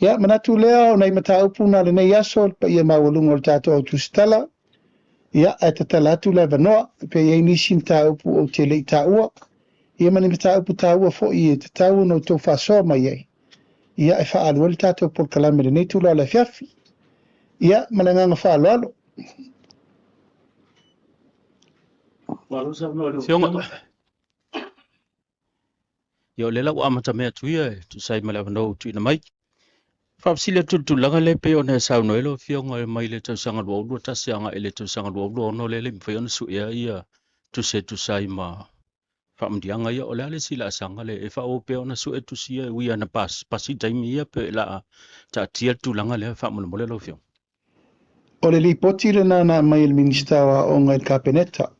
Ia, manatu lea o nai mataupu na lenei aso, le paia maualuga o le tatou au tusitala. Ia, ae tatala atu le avanoa pe i ai nisi mataupu ou te le i taua, ia ma ni mataupu taua foi e tatau ona outou faasoa mai ai, ia e faaalu ai le tatou polokalame i lenei itula o le afiafi. Ia, ma le agaga faaaloalo. Afioga. Ia o lea la ua amatamea atu ia e tusa ai ma le avanoa ua tuuina mai. Faafesili atu i le tulaga lea e pei ona e saunoa ai lau Afioga mai le tausaga 2021 agai i le tausaga 2026 lea e le i mafai ona suea ia tusi e tusa ai ma faamanuiaga ia. O le a le isi laasaga lea e faaauau pea ona sue tusi ia e ui lava ina pasi taimi ia pe o le a taatia le tulaga lea faamolemole lau Afioga? O le lipoti lena na aumai e le Minisita o Aoga i le Kapeneta.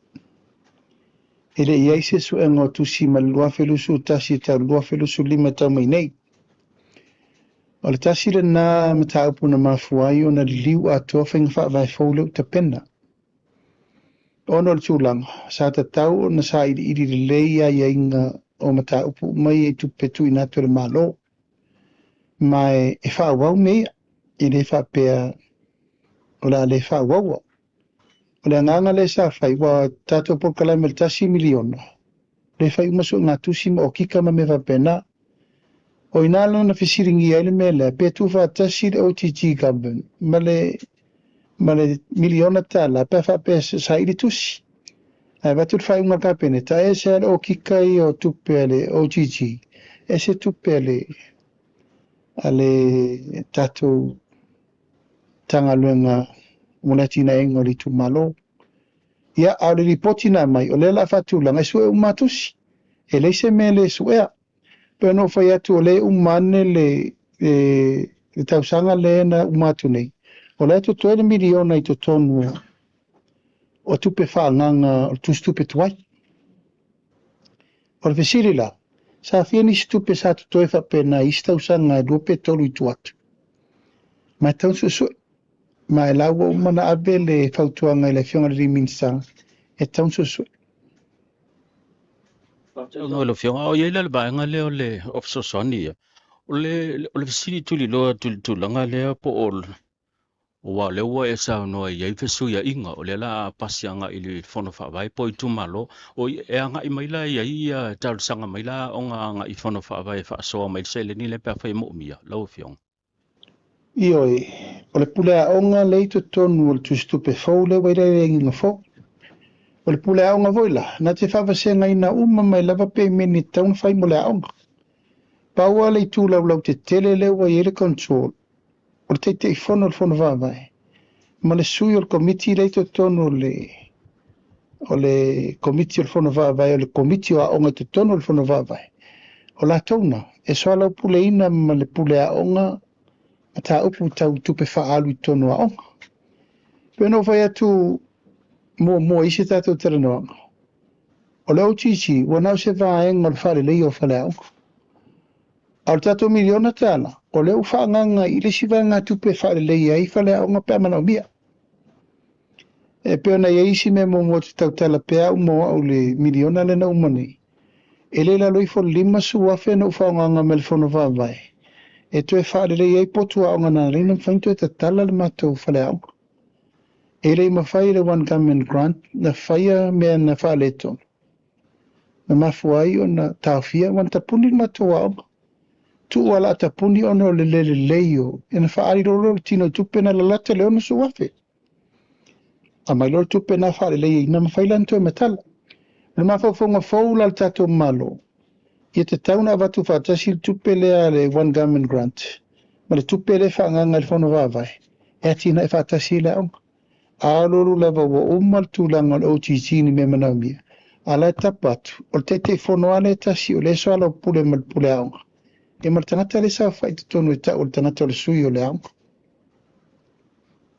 E le i i ai se suega o tusi mai le 2021 e tau i le 2025 e tau mai nei. O le tasi lena mataupu na mafua ai ona liliu atoa faiga faavae fou lea ua tapena. Ona o le tulaga, sa tatau ona sailiili lelei aiaiga o mataupu uma ia i tupe tuuina atu e le Malo. Ma e faaauau mea ia, e le faapea o le a le faaauaua. O le agaga lea sa fai, ua tatou polokalame i le $1 miliona, lea e fai uma suegatusi ma okika ma mea faapena. O i ina la na fesiligia ai le mea lea, pe tuufaatasi le OGG Government ma le $1 miliona pe a faapea e saili tusi. Ae avatu le faaiuga a le Kapeneta, e ese lava le okika ia o tupe a le OGG, ese tupe a le tatou Matagaluega mo le atinaeina o le itumalo. Ia, a o le lipoti na aumai, o lea o le a faatulaga e sue uma lava tusi. E leai se mea e le suea. E pei ona ou fai atu o lea e uma ane le tausaga lea na uma atu nei, o la e totoe le $1 miliona i totonu o tupe faaagaaga o le tusitupe tuai. O le fesili la, sa fia nisi tupe sa totoe faapena i isi tausaga e 2 pe 3 i tua atu? Ma e tatau ona suesue. Ma e la ua uma ona ave le fautuaga i le Afioga i le Minisita, e tatau ona suesue. Saunoa i lau Afioga, a o i ai la le vaega lea o le o fesoasoani ia, o le fesili tuliloa atu i le tulaga lea po o aua o lea ua e saunoa i ai fesuiaiga, o lea la a pasi agai i le Fono Faavae po o itumalo, o e agai mai la i ai ia talosaga mai la aoga agai i Fono Faavae e faasoa mai le seleni lea pe afai e moomia, lau Afioga? Ioe, o le pule aoga lea i totonu o le tusitupe fou lea ua i le aiaiga fou. O le pule aoga foi la, na te faavasegaina uma mai lava pemeni e tatau ona fai mo le aoga. Pau lava le itu laulautetele lea ua i ai le control, o le Taitaifono o le Fono Faavae ma le sui o le Komiti lea i totonu o le Komiti o le Fono Faavae, o le Komiti o Aoga i totonu o le Fono Faavae. O latou na, e soalaupuleina ma le pule aoga mataupu tau tupe faaalu i totonu o aoga. Pei ona ou fai atu muamua i isi tatou talanoaga, o le OGG ua na o se vaega o le faaleleia o faleaoga. A o le tatou $1 miliona, o lea ua faaagaaga i le isi vaegatupe e faaleleia ai faleaoga pe a manaomia. E pei ona i ai isi mea muamua ou te tautala pea au mo au i le $1 miliona lea na uma nei, e le i lalo ifo o le $50,000 na ou faaaogaina mai le Fono Faavae e toe faaleleia ai potu aoga na ala ai ona mafai ona toe tatala le matou faleaoga. E le i mafai e le One Government Grant na faia mea na faaletonu, na mafua ai ona taofia ua na tapuni le matou aoga. Tuu ala tapuni ona o le le lelei o, ina faaali loa lea o le tino i tupe na lalata le 60,000. A mai loa le tupe na faalelei na mafai la ona toe matala. O le mafaufauga fou la o le tatou Malo, ia tatau ona avatu faatasi le tupe lea a le One Government Grant ma le tupe lea e faaagaaga i le Fono Faavae e atinae faatasi ai le aoga. A alualu lava ua uma le tulaga o le OGG ni mea manaomia, a la e tapa atu, o le Taitaifono lava lea e tasi o lea e soalaupule ma le pule aoga, ia ma le tagata lea e saofai i totonu e tau o le tagata o le sui o le aoga.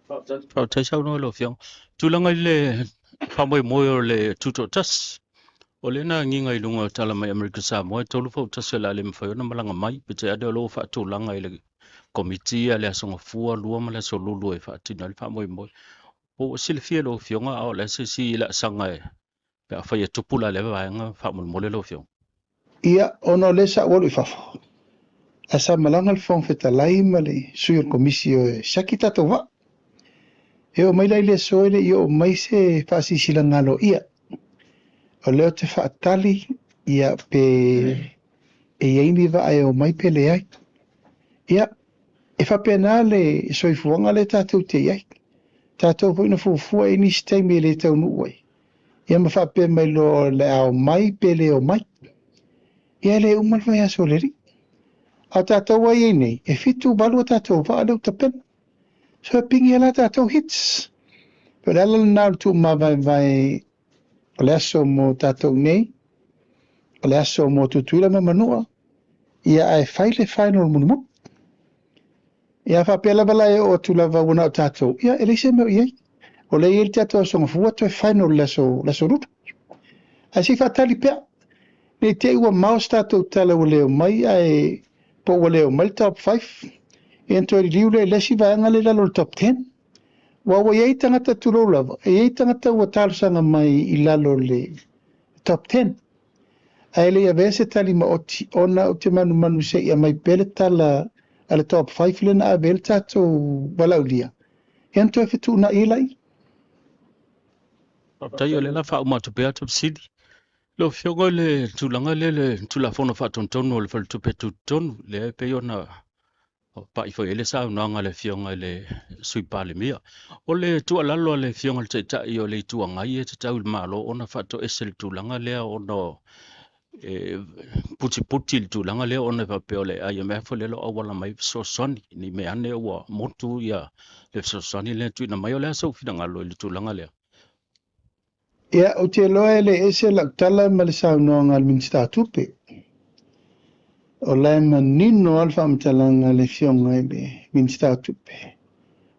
Faafetai saunoa i lau Afioga. Tulaga i le faamoemoe o le tutoatasi, o lea na agiga i luga o tala mai Amerika Samoa e 3 fautasi o le a le mafai ona malaga mai, peitai ane o lo o faatulaga i le komiti ia le Aso Gafua 2 ma le Aso Lulu e faatino ai le faamoemoe. Po ua silafia e lau Afioga a o le a se isi laasaga e pe afai e tupu la lea vaega faamolemole lau Afioga? Ia, ona o lea sa ou alu i fafo. Ae sa malaga le Fofoga Fetalai ma le sui o le Komisi e siaki tatou vaa. E oo mai la i le aso e le i oo mai se faasilasilaga aloaia. O lea ou te faatali ia pe e i ai ni vaa e omai pe leai. Ia, e faapena le soifuaga lea tatou te i ai. Tatou foi na fuafua e i ai nisi taimi e le taunuu ai, ia ma faapea mai loa o le a omai pe le omai. Ia e le uma le vaiaso o le alii. A o tatou ai ai nei, e 7, 8 a tatou vaa lea ua tapena. So e pigi ai la tatou hits. O le ala lena o le tuumavaevae o le aso mo tatou nei, o le aso mo Tutuila ma Manua, ia ae fai le final mulimuli. Ia faapea lava la e oo atu lava ua na o tatou, ia e leai se mea o i ai. O lea e i ai le tatou aso Gafua toe final le aso, le aso Lulu. Ae se i faatali pea. Ne i te i ua mao se tatou tala ua le omai ae po ua le omai le top 5. Ia ona toe liliu lea i le isi vaega lea i lalo o le top 10. Aua ua i ai tagata tulou lava, e i ai tagata ua talosaga mai i lalo o le top 10. Ae le i avea se tali maoti ona ou te manumanu se i aumai pea le tala a le top 5 lea na ave ai le tatou valaaulia, ia ona toe fetuunai ai laia. Faafetai, o lea la faauma atu pea atu fesili. Lau Afioga i le tulaga lea le Tulafono Faatonutonu o le Faletupe Tutotonu, lea e pei ona pai foi ai le saunoaga a le Afioga i le Sui Palemia. O le tuualalo a le Afioga i le Taitai o le Itu Agai e tatau i le Malo ona faatoese le tulaga lea ona e putiputi le tulaga lea ona e faapea o le IMF o lea o lo o auala mai fesoasoani ne i mea ane ua motu ia le fesoasoani lea e tuuina mai. O le a sou finagalo i le tulaga lea? Ia, ou te iloa e le ese lau tala ma le saunoaga a le Minisita o Tupe. O la e manino lava le faamatalaga a le Afioga i le Minisita o Tupe.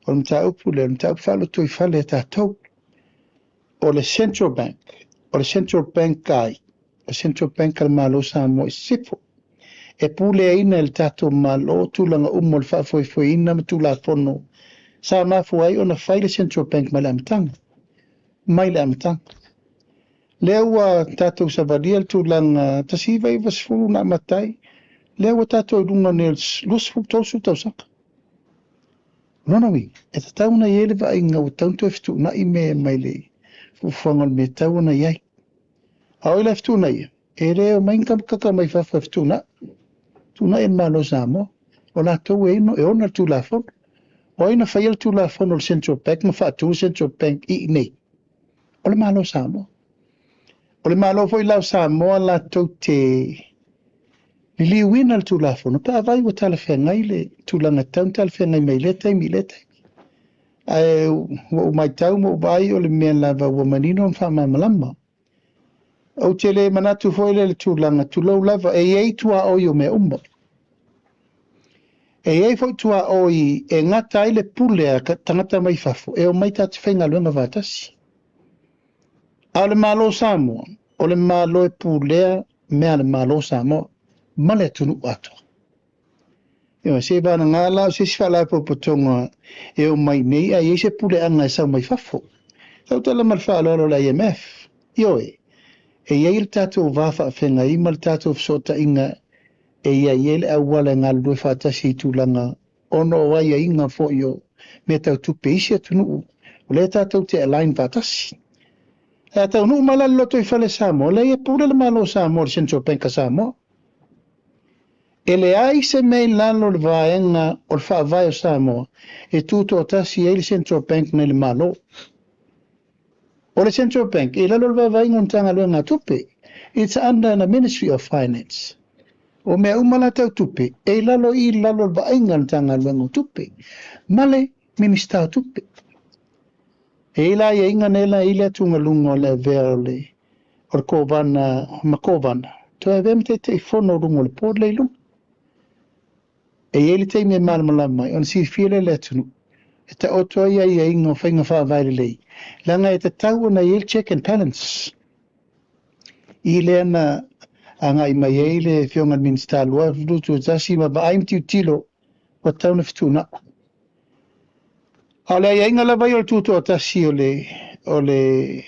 O le mataupu lea, o le mataupu faalotoifale a tatou. O le Central Bank, o le Central Bank a ai? O le Central Bank a le Malo o Samoa i Sisifo. E puleaina e le tatou Malo tulaga uma o le faafoefoeina ma Tulafono sa mafua ai ona fai le Central Bank mai le amataga. Mai le amataga. Lea ua tatou savalia le tulaga 1990 na amata ai, lea ua tatou i luga nei o le 20, 30 tausaga. O lona uiga, e tatau ona i ai le vaaiga ua tatau ona toe fetuunai mea mai le fuafuaga o le mea e tatau ona i ai. A o ai la e fetuunaia? E le omai ni kaka mai fafo e fetuunai. Fetuunai e le Malo o Samoa. O latou e ona le Tulafono. O ai na faia le Tulafono o le Central Bank ma faatu le Central Bank i inei? O le Malo o Samoa. O le Malo foi la o Samoa latou te liliuina le Tulafono pe afai ua talafeagai le tulaga e tatau ona talafeagai mai i lea taimi i lea taimi. Ae ua ou matau ma ou vaai o le mea lava ua manino ma faamalamalama. Ou te le manatu foi lea i le tulaga, tulou lava, e i ai tuaoi o mea uma. E i ai foi tuaoi e gata ai le pule a tagata mai fafo e omai tatou te faigaluega faatasi. A o le Malo o Samoa, o le Malo e pulea mea a le Malo o Samoa ma le atunuu atoa. Ioe, seiavagana la o se isi faalapotopotoga e omai nei ae i ai se puleaga e sau mai fafo. Tautala ma le faaaloalo i le IMF. Ioe, e i ai le tatou va faafeagai ma le tatou fesootaiga e i ai ai le auala e galulue faatasi i tulaga ona o aiaiga foi o mea tau tupe i isi atunuu, o lea tatou te align faatasi. Ae a taunuu mai la le lotoifale Samoa, leai e pule le Malo o Samoa i le Central Bank a Samoa. E leai se mea i lalo o le vaega o le Faavae o Samoa e tutoatasi ai le Central Bank nai le Malo. O le Central Bank e i lalo o le vaavaaiga o le Matagaluega a Tupe. It's under the Ministry of Finance. O mea uma la tau tupe e i lalo i lalo o le vaaiga a le Matagaluega o Tupe ma le Minisita o Tupe. E i ai la aiaiga nei la e i ai le atugaluga o le avea o le o le Kovana ma Kovana, toe avea ma Taitaifono o luga o le board lea i luga. E i ai le taimi e malamalama ai, ona silafia lea e le atunuu, e taoto ai aiaiga o faiga faavae lelei, leaga e tatau ona i ai le check and balance. I lea na agai mai ai le Afioga i le Minisita 2021 ma vaai ma tilotilo ua tatau ona fetuunai. A o le aiaiga lava ia o le tutoatasi o le, o le,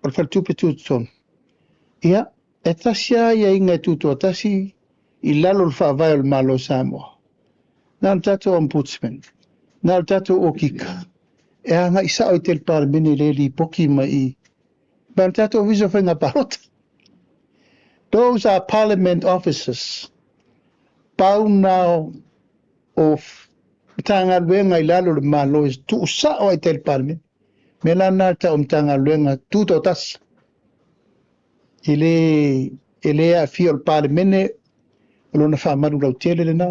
o le faletupe tutotonu, ia, e tasi lava aiaiga e tutoatasi i lalo o le Faavae o le Malo o Samoa. Na o le tatou Ombudsman, na o le tatou Okika e agai sao i tai i le Palemene i le lipoti mai i i. Ma o le tatou Ofisa o Faiga Palota. Those are Parliament officers. Pau na o Matagaluega i lalo o le Malo e tuusao ai i tai i le Palemene. O le mea la lena e tau o Matagaluega Tutoatasi. E le, e le aafia o le Palemene, o lona faamalu lautele lena.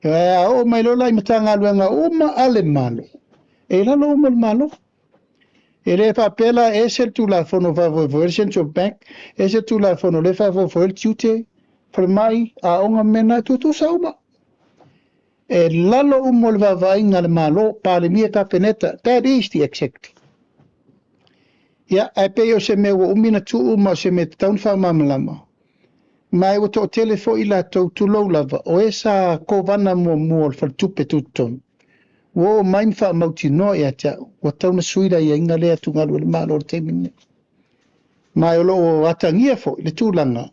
Ae a oo mai loa la i Matagaluega uma a le Malo, e i lalo uma o le Malo. E le faapea la e ese le Tulafono e faafoefoe ai le Central Bank, ese le Tulafono lea e faafoefoe ai le tiute, falemai, aoga ma mea na, e tutusa uma. E lalo uma o le vaavaaiga a le Malo, Palemia, Kapeneta, that is the executive. Ia, ae pei o se mea ua umi ona tuu ma o se mea e tatau ona faamalamalama, ma ua toatele foi i latou, tulou lava, o e sa kovana muamua o le faletupe tutotonu, ua oo mai ma faamautinoa ia te au, ua tatau ona sui le aiaiga lea e atugalu ai le Malo i le taimi lenei. Ma o lo o atagia foi le tulaga,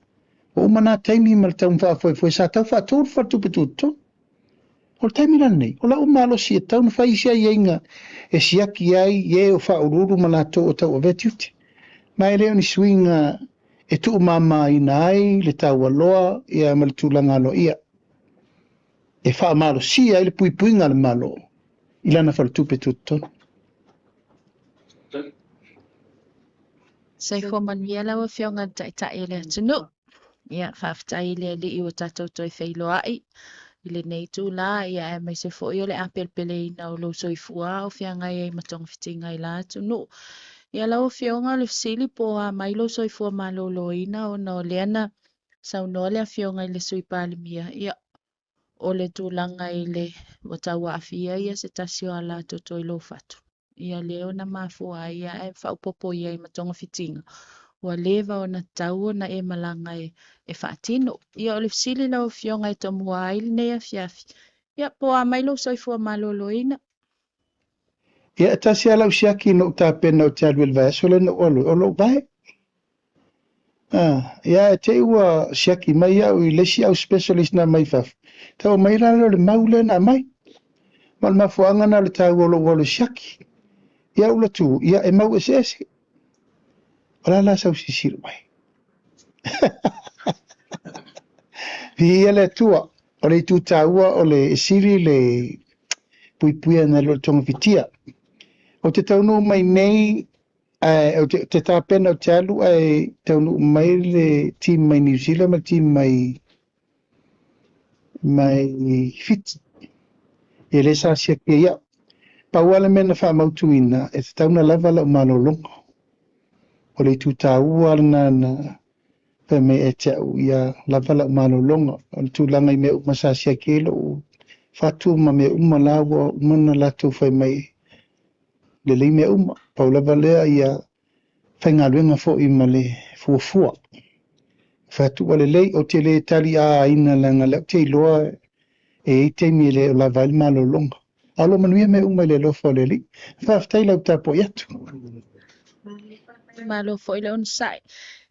ua uma na taimi ma le tau faafoefoe sa tau faatu le faletupe tutotonu. O le taimi la lenei, o lau malosi e tatau ona fai isi aiaiga e siaki ai e o faauluulu ma latou o tauavea tiute. Ma e le o ni suiga e tuumamaina ai le taualoa ia ma le tulaga aloaia e faamalosia ai le puipuiga a le Malo i lana faletupe tutotonu. Soifua manuia lau Afioga i le Taitai o le atunuu. Ia, faafetai i le Alii ua tatou toe feiloai i lenei itula, ia aemaise foi o le apelepeleina o lou soifua o feagai ai ma togafitiga i la atunuu. Ia lau Afioga o le fesili po o a mai lou soifua maloloina ona o lea na saunoa le Afioga i le Sui Palemia, ia o le tulaga i le ua tauaafia ia se tasi o alatoto i lou fatu. Ia lea ona mafua ai ae faaopoopo i ai ma togafitiga, ua leva ona tatau ona e malaga e faatino. Ia o le fesili lau Afioga e tomua ai lenei afiafi, ia po o a mai lou soifua maloloina? Ia, e tasi lava lau siaki na ou tapena ou te alu i le vaiaso lea na ou alu ai, o lou vae. Ah, ia, e te i ua siaki mai au i le isi au specialist na mai fafo, tau mai la lea o le mau lea na aumai. Ma o le mafuaaga na o le taua o lou alu e siaki. Ia ula tu, ia e mau eseese. O le a la sau silasila mai? Viia le Atua, o le itu taua o le e sili le puipuia nai lo le togafitia. Ou te taunuu mai nei Ae ou te, te tapena ou te alu ae taunuu mai le team mai New Zealand ma le team mai mai Fiti. Ia lea sa siaki ai au. Pau lava le mea na faamautuina, e tatau ona lava lau malologa. O le itu taua lena na fai mai ia te au, ia lava lau malologa. O le tulaga i mea uma sa siaki ai lou fatu ma mea uma la ua uma ona latou fai mai lelei mea uma. Pau lava lea ia faigaluega foi ma le fuafua. Fai atu ua lelei, ou te le taliaaina leaga o lea ou te iloa e i ai taimi e le o lava ai le malologa. A o lo o manuia mea uma i le alofa o le Alii. Faafetai lau tapuai atu. Malo foi le onosai.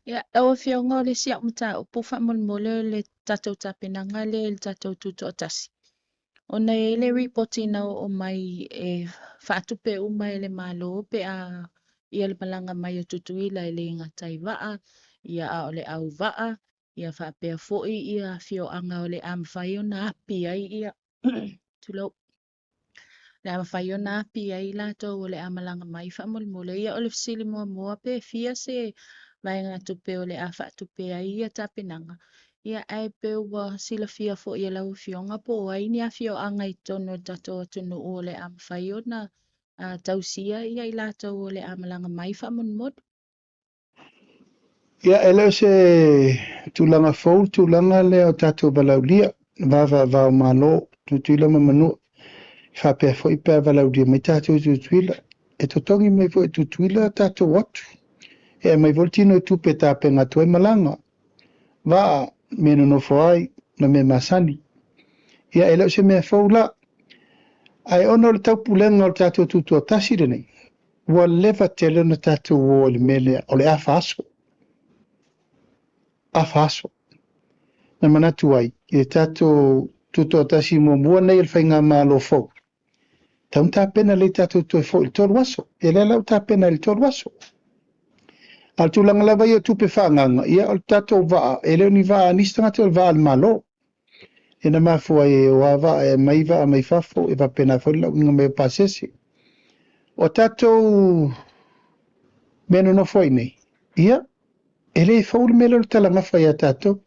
Ia, lau Afioga o le isi au mataupu faamolemole o le tatou tapenaga lea i le tatou Tutoatasi. Ona e i ai le ripoti na oo mai e faatupe uma e le Malo pe a ia le malaga mai o Tutuila e le gata i vaa, ia a o le au vaa, ia faapea foi ia afioaga o le a mafai ona api ai ia tulou. Le a mafai ona api ai i latou o le a malaga mai faamolemole. Ia o le fesili muamua pe fia se vaegatupe o le a faatupe ai ia tapenaga, ia ae pe ua silafia foi e lau Afioga po o ai ni afioaga i totonu o le tatou atunuu o le a mafai ona tausia ia i latou o le a malaga mai faamolemole. Ia, e le o se tulaga fou le tulaga lea o tatou valaaulia, va va o Malo, Tutuila ma Manua. E faapea foi pe a valaaulia mai tatou i Tutuila. E totogi mai foi e Tutuila tatou atu. E aumai foi le tino i tupe e tapena atu ai malaga, vaa, mea nonofo ai, ma mea masani. Ia, e le o se mea fou la. Ae ona o le taupulega o le tatou tutoatasi lenei, ua leva tele ona tatou o i le mea lea, o le afa aso. Afa aso. Na manatu ai, i le tatou tutoatasi muamua nei o le Faigamalo fou, tatau ona tapena lelei tatou toe foi i le 3 aso. Ia lea la ua tapena i le 3 aso. A o le tulaga lava ia o tupe faaagaaga, ia o le tatou vaa, e le o ni vaa a nisi tagata, o le vaa a le Malo. Ia na mafua ai e o lava vaa e aumai vaa mai fafo, e faapena foi le lauina mai o pasese. O tatou mea nonofo ai nei, ia, e le fou le mea lea o le talagafa ia tatou.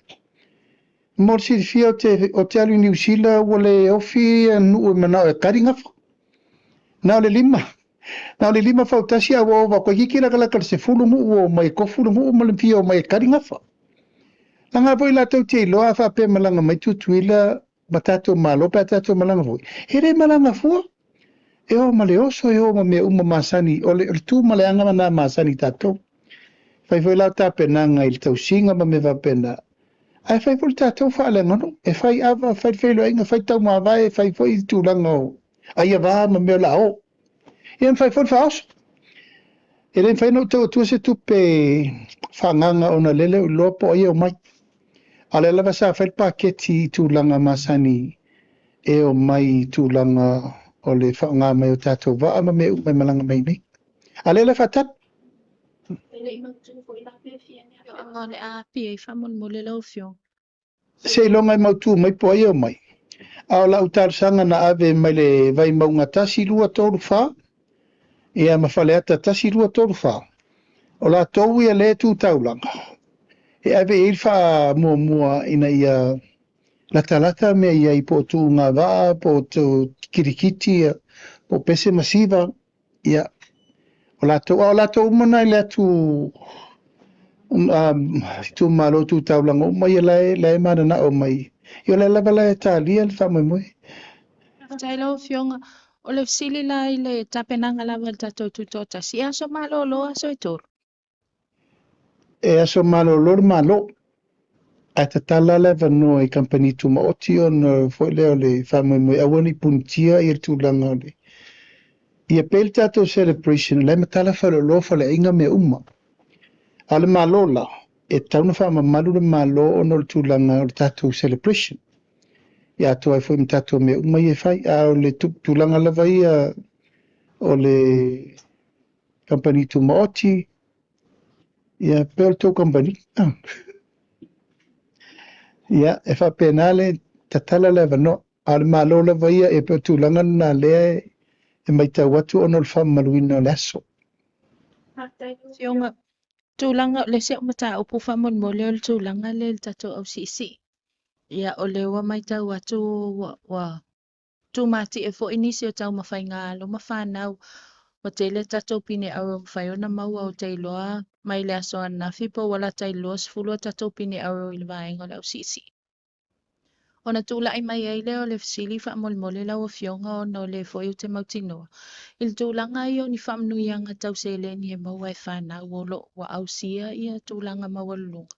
Mo le silafia, ou te alu i Niu Sila ua le ofi nuu e manao e kali gafa. Na o le lima, na o le lima fautasi a ua ova toeitiiti latalata i le 10 nuu ua omai e tofu le nuu ma le fia omai e kali gafa. Leaga foi latou te iloa a faapea e malaga mai Tutuila ma tatou Malo pe a tatou malaga foi, e le malaga fua. E o ma le oso, e o ma mea uma masani, o le tu ma le aga na masani tatou. Fai foi la tapenaga i le tausiga ma mea faapena. Ae fai foi le tatou faaleaganuu, e fai ava, fai le feiloaiga, fai taumavae, fai foi le tulaga o aiava ma mea o le a o. Ia ma fai foi le faaoso. E le mafai ona ou tau atua se tupe faaagaaga ona o lea e le o iloa po o ai e omai. A o lea lava sa fai le paketi i tulaga masani e omai i tulaga o le faaaoga mai o tatou vaa ma mea uma e malaga mai nei. A o lea la e faatali. E le i mautu foi la pe fia ni afioaga o le a api ai faamolemole lau Afioga. Seiloga e mautu mai po o ai e omai. A o lau talosaga na ave mai le Vaimauga 1, 2, 3, 4, ia ma Faleata 1, 2, 3, 4, o latou ia lea e tu taulaga, e ave i ai le faamuamua ina ia latalata mea i ai po o tuuga vaa, po o kirikiti, po o pese ma siva, ia, o latou, a o latou uma na i le atu itumalo tu taulaga uma ia la e mananao mai. Ia o lea lava la e talia le faamoemoe. Faafetai lau Afioga. O le fesili la i le tapenaga lava o le tatou tutoatasi, e aso malolo aso e 3? E aso malolo le Malo, ae tatala le avanoa i kamupani tumaoti ona foi lea o le faamoemoe aua ne i punitia ia le tulaga o le ia pei le tatou celebration o la e matala faleoloa faleaiga mea uma. A o le Malo la, e tatau ona faamamalu le Malo ona o le tulaga o le tatou celebration. Ia atoa ai foi ma tatou mea uma ia e fai. A o le tulaga lava ia o le kamupani tumaoti, ia pe o le tou kamupani. Ia, e faapena le tatala le avanoa. A o le Malo lava ia, e pei o tulaga lena lea e matau atu ona o le faamamaluina o le aso. Faafetai lau Afioga. Tulaga, le isi au mataupu faamolemole o le tulaga lea i le tatou ausiisii. Ia, o lea ua matau atu ua tumatie foi nisi o taumafaiga a alo ma fanau. Ua tele tatou pine auro mafai ona maua o te iloa mai le aso ananafi po ua lata i le 20 a tatou pine auro i le vaega o le ausiisii. Ona tulai mai ai lea o le fesili faamolemole lau Afioga ona o lea foi ou te mautinoa. I le tulaga ia o ni faamanuiaga tau seleni e maua e fanau o lo ua ausia ia tulaga maualuluga.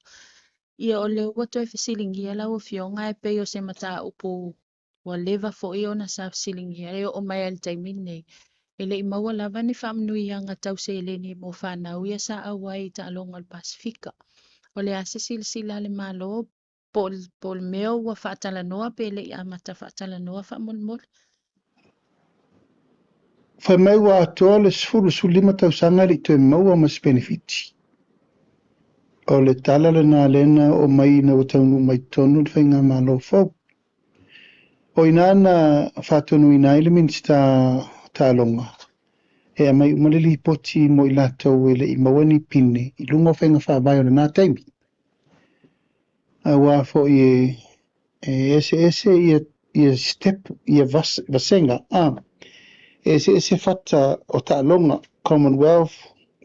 Ia o lea ua toe fesiligia lau Afioga e pei o se mataupu ua leva foi ona sa fesiligia e oo mai ai le taimi lenei. E le i maua lava ni faamanuiaga tau seleni mo fanau ia sa auai i taaloga o le Pasefika. O le a se silasila a le Malo po o le mea ua faatalanoa pe le i amata faatalanoa faamolemole. Fai mai ua atoa le 10 15 tausaga e le i toe maua ma se penefiti. O le tala lena lea na oo mai ina ua taunuu mai totonu le Faigamalo fou. O ina na faatonuina ai le Minisita o Taaloga e aumai uma le lipoti mo i latou e le i maua ni pine i luga o faiga faavae o lena taimi. Aua foi e eseese ia step, ia vasega, e eseese fata o taaloga, Commonwealth,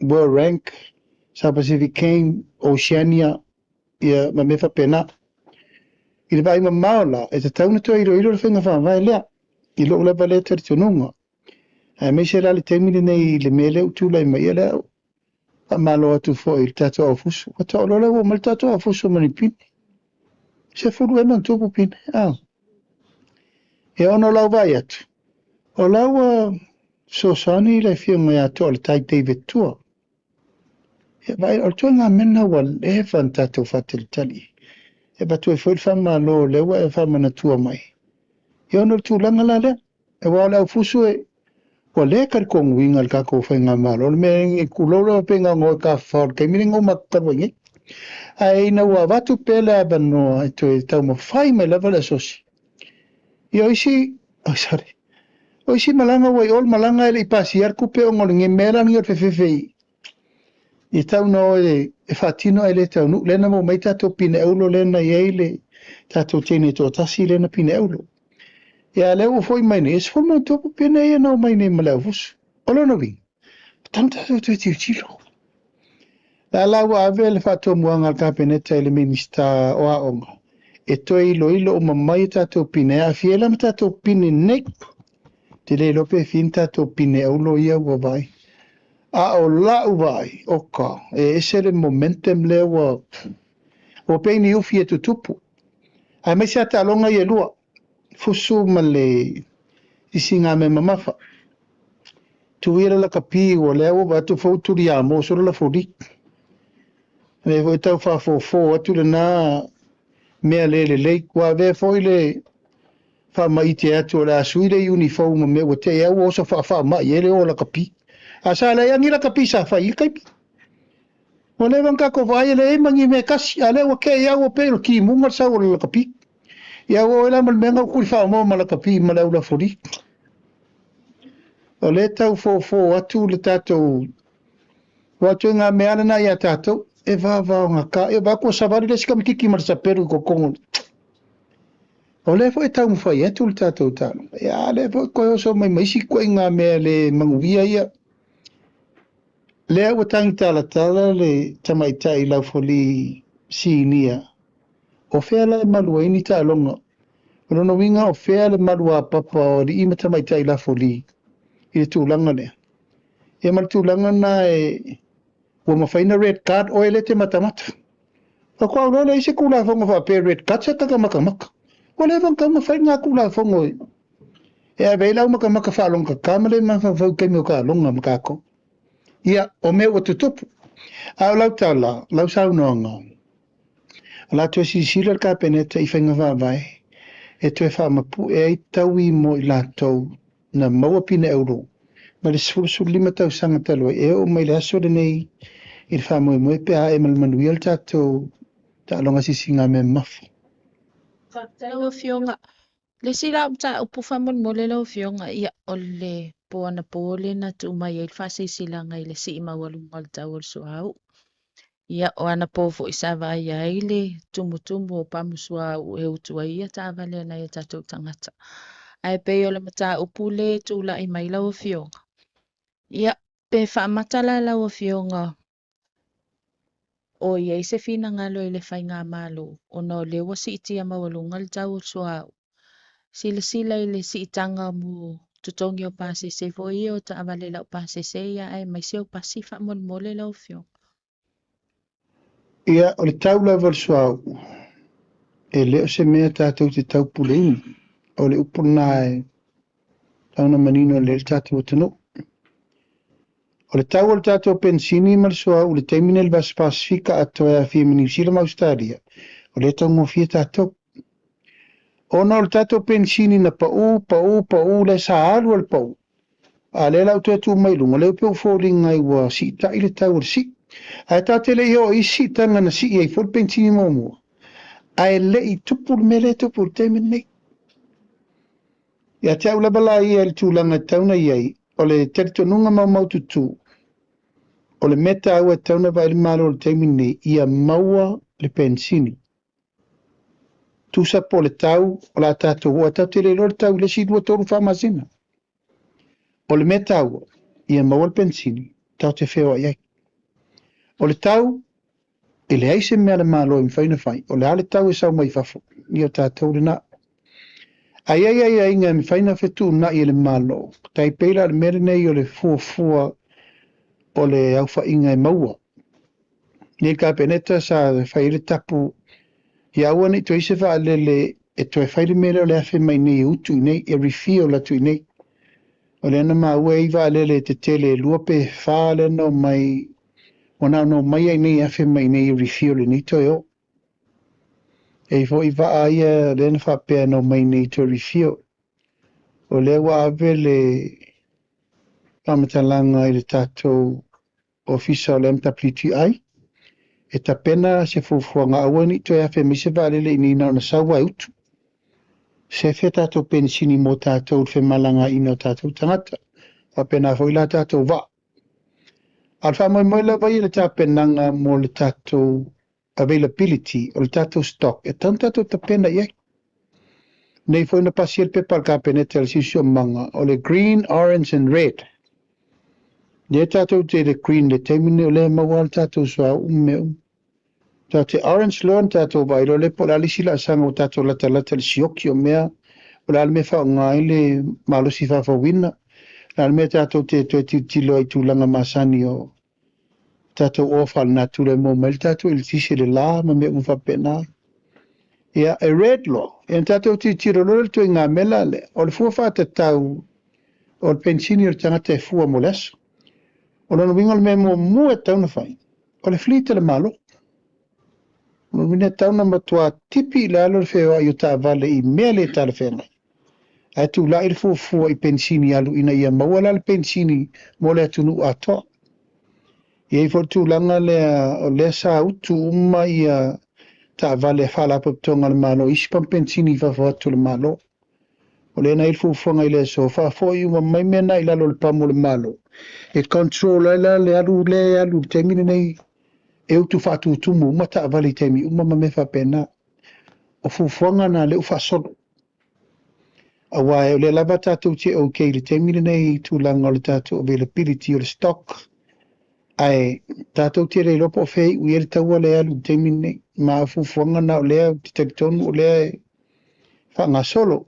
World Rank, South Pacific Game, Oceania, ia ma mea faapena. I le vaai mamao la, e tatau ona toe iloilo le faiga faavae lea, i lou lava lea talitonuga. Aemaise la le taimi lenei i le mea lea ua tulai mai, ia lea faamalo atu foi i le tatou aufusu. Ua taoloa lea ua omai le tatou aufusu ma ni pine. 10 ea ma ona tupu pine. Ia ona o lau vaai atu, o la ua fesoasoani le afioga ia Toaletai David Tua. Ia vaai, o le ituaiga mea lena ua leva ona tatou faatalitali. E avatu ai foi le faamalo o lea ua e faamanatua mai. Ia ona o le tulaga la lea, aua o le aufusu e, ua le talitonuina e le tatou Faigamalo le mea e tulou lava pe na ona o e tafafao i le taimi lenei na uma atu talu ai nei. Ae ina ua avatu pea le avanoa e toe taumafai mai lava le asosi, ia o isi, oh sorry, o isi malaga ua i o le malaga e le i pasia le tupe ona o le mea la lenei o le fefefe i e tau na o e faatino ae le taunuu. Lea na maua mai tatou pine aulo lea na i ai le tatou teine toatasi lea na pine aulo. Ia lea ua foi mai nei, e 10+ pine ia na omai nei ma le aufusu. O lona uiga, e tatau ona tatou toe tilotilo. La la ua ave le faatomuaga a le Kapeneta i le Minisita o Aoga e toe iloilo uma mai tatou pine, e aafia ai la ma tatou pine nei. Te le iloa pe fia ni tatou pine aulo ia ua vaai. A o lau vaai, oka, e ese le momentum lea ua pei ni ufi e tutupu. Aemaise lava taaloga ia e lua, fusu ma le sisigame mamafa. Tu ia le lakapi ua lea ua vaai atu foi ua tuliamo solo la foli. Lea foi tau faafofo atu lena mea le lelei. Ua avea foi le faamaite atu o le a sui le uniform ma mea ua te i ua oso faafaamai ai le o lakapi. A sa leai ni lakapi sa fai i le taimi. Ua leva ona tatou vaai e leai ma ni mea tasi, a lea ua te i ua pei o le timuga le sau o le lakapi. Ia ua oe la ma le mea na ua tuli faamoa ma lakapi ma le aulafoli. O lea tau fofo atu le tatou ua atu i ngā mea lena ia tātou, e vavao ngā ka, e vā kua savali le sika mitiki ma le sapelu i kokongo. O lea foi e taumafai atu le tatou taaloga. Ia, lea foi koe oso mai ma isi koe ngā mea le manuia ia. Lea ua tangi talatala le tamaitai laufoli sinia. O fea la e malu ai ni taaloga. O lona uiga o fea le malu a papa o alii ma tamaitai laufoli i le tulaga lea. Ia ma le tulaga na e ua mafai na red card oe le te matamata. Faatoa ou loa lea i se Tulafono faapea red card se taka matamata. Ua leva ona taumafai ngā Tulafono e ave ai le au matamata faalogotata ma le mafaufau i taimi o taaloga ma tatou. Ia, o mea ua tutupu. A o lau tala, lau saunoaga, o le a toe silasila le Kapeneta i faiga faavae e toe faamapue ai taui mo i latou na maua pine auro mai le 15 tausaga talu ai e oo mai le aso lenei i le faamoemoe pe a e ma le manuia le tatou taaloga sisigame mamafa. Lau Afioga, le isi la mataupu faamolemole lau Afioga, ia o le po anapo lea na tuu mai ai le faasilasilaga i le sii maualuga o le tau o le suauu. Ia, o anapo foi sa vaaia ai le tumutumu o pamu suauu e utu ai ia taavale a nai o tatou tagata. Ae pei o le mataupu le tulai mai lau Afioga. Ia, pe faamata la lau Afioga o i ai se finagalo i le Faigamalo ona o lea ua siitia maualuga le tau o le suauu. Silasila i le siitaga mo totogi o pasese foi ia o taavale laupasese ia aemaise o pasi faamolemole lau Afioga. Ia, o le tau lava o le suauu, e le o se mea tatou te taupuleina. O le upu lena e tau ona manino lelei le tatou atunuu. O le tau o le tatou penisini ma le suauu i le taimi nei i le Vasa Pasifika atoa e aafia ma Niu Sila ma Ausetalia, o lea e taugofie tatou. Ona o le tatou penisini na pau, pau, pau, lea sa alu a le pau, a lea la ua toe tuu mai i luga, lea pei ua foliga ai ua siitai le tau o le sii. Ae tatou te le i oo i isi siitaga na sii ai foi le penisini muamua, ae le i tupu le mea lea e tupu i le taimi lenei. Ia te au lava la ia i le tulaga e tatau ona i ai, o le talitonuga maumaututu, o le mea taua e tatau ona vaai le Malo i le taimi lenei, ia maua le penisini. Tusa po o le tau o le a tatou oo ai, tatou te le iloa le tau i le isi 2, 3, 4 masina. O le mea taua, ia maua le penisini, tatou te feoai ai. O le tau, e leai se mea a le Malo e mafai ona fai, o le a le tau e sau mai fafo, ia o tatou lena. Ae i ai aiaiga e mafai ona fetuunai e le Malo, tai pei la o le mea lenei o le fuafua o le aofaiga e maua. Nei le Kapeneta sa fai ai le tapu ia aua ne i toe i se vaalele e toe fai le mea lea o le afe mai nei e utu i nei, e refuel atu i nei. O lea na maua e i vaalele tetele e 2 pe 4 lea na omai, ua na ona omai ai nei afe mai nei e refuel i nei toe o. E i ai foi vaa ia lea na faapea na omai nei toe refuel. O lea ua ave le faamatalaga i le tatou Ofisa o le MWTI e tapena se fuafuaga aua ne i toe afe mai se vaalele i inei na ona sau lava e utu. Sefe tatou penisini mo tatou i le femalagaaiga o tatou tagata. Faapena foi la tatou vaa. A o le faamoemoe lava ia i le tapenaga mo le tatou availability o le tatou stock e tatau ona tatou tapena i ai. Nei foi na pasia le pepa a le Kapeneta i le Siosiomaga o le green, orange and red. Lea tatou te i le green i le taimi lenei o lea e maua lava le tatou suauu ma mea uma. Tatou te orange loa ona tatou vaai loa lea po o le a le isi laasaga ua tatou latalata i le sioki o mea, o le a le mea e faaaoga ai le malosi faafouina, o le a le mea tatou te toe tilotilo ai i tulaga masani o tatou oa faalenatura e maua mai ai le tatou eletise i le la ma mea uma faapena. Ia, e red loa, ia ona tatou tilotilo loa lea i le ituaiga mea la lea, o le fua faatatau o le penisini o le tagata e fua mo le aso. O lona uiga o le mea muamua e tatau ona fai, o le fleet a le Malo. O lona uiga e tatau ona matua tipi i lalo le feoai o taavale i mea le talafeagai, ae tulai le fuafua i penisini alu ina ia maua la le penisini mo le atunuu atoa. E i ai foi le tulaga lea o lea sa utu uma ia taavale a Faalapotopotoga a le Malo i isi pamu penisini i fafo atu o le Malo. O lea na i ai le fuafuaga i le aso, faafoi uma mai mea na i lalo o le pamu o le Malo, e control ai la le alu lea e alu i le taimi lenei e utu faatutumu uma taavale i taimi uma ma mea faapena. O fuafuaga na lea ua faasolo. Aua o lea lava tatou te okay i le taimi lenei i tulaga o le tatou availability o le stock, ae tatou te le iloa po o fea e iu i ai le taua lea e alu i le taimi lenei. Ma o fuafuaga na o lea ou te talitonu o lea e faagasolo.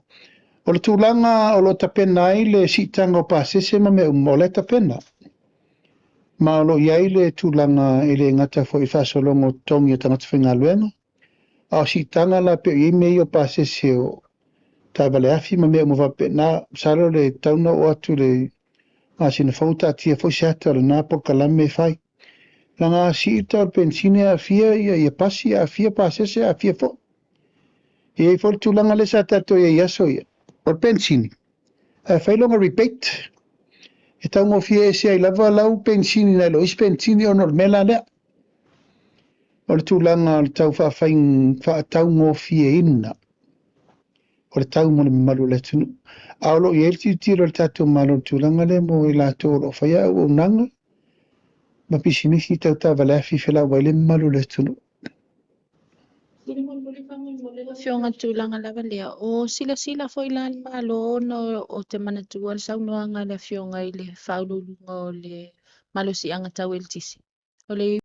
O le tulaga o lo o tapena ai le siitaga o pasese ma mea uma, o lea e tapena. Ma o lo o i ai le tulaga e le gata foi i le faasologa o totogi o tagata faigaluega, a o siitaga la pei o i ai mea ia o pasese o taavale afi ma mea uma faapena. Masalo le tatau ona oo atu i le masina fou taatia foi se ata o lena polokalame e fai. Leaga a sii le tau o le penisini e aafia ia pasi, aafia pasese, aafia foi. E i ai foi le tulaga lea sa tatou i ai i aso ia, o le penisini, ae fai lona rebate. E taugofie ese ai lava lau penisini nai lo isi penisini ona o le mea la lea. O le tulaga o le tau faataugofieina o le tau mo le mamalu o le atunuu. A o lo o i ai le tilotilo a le tatou Malo i le tulaga lea mo i latou o lo o faia auaunaga ma pisinisi tau taavale afi felauai le mamalu o le atunuu. Afioga i le tulaga lava lea, o silasila foi la le Malo ona o te manatua le saunoaga a le Afioga i le Faauluuluga o le Malosiaga Tau Eletise. O le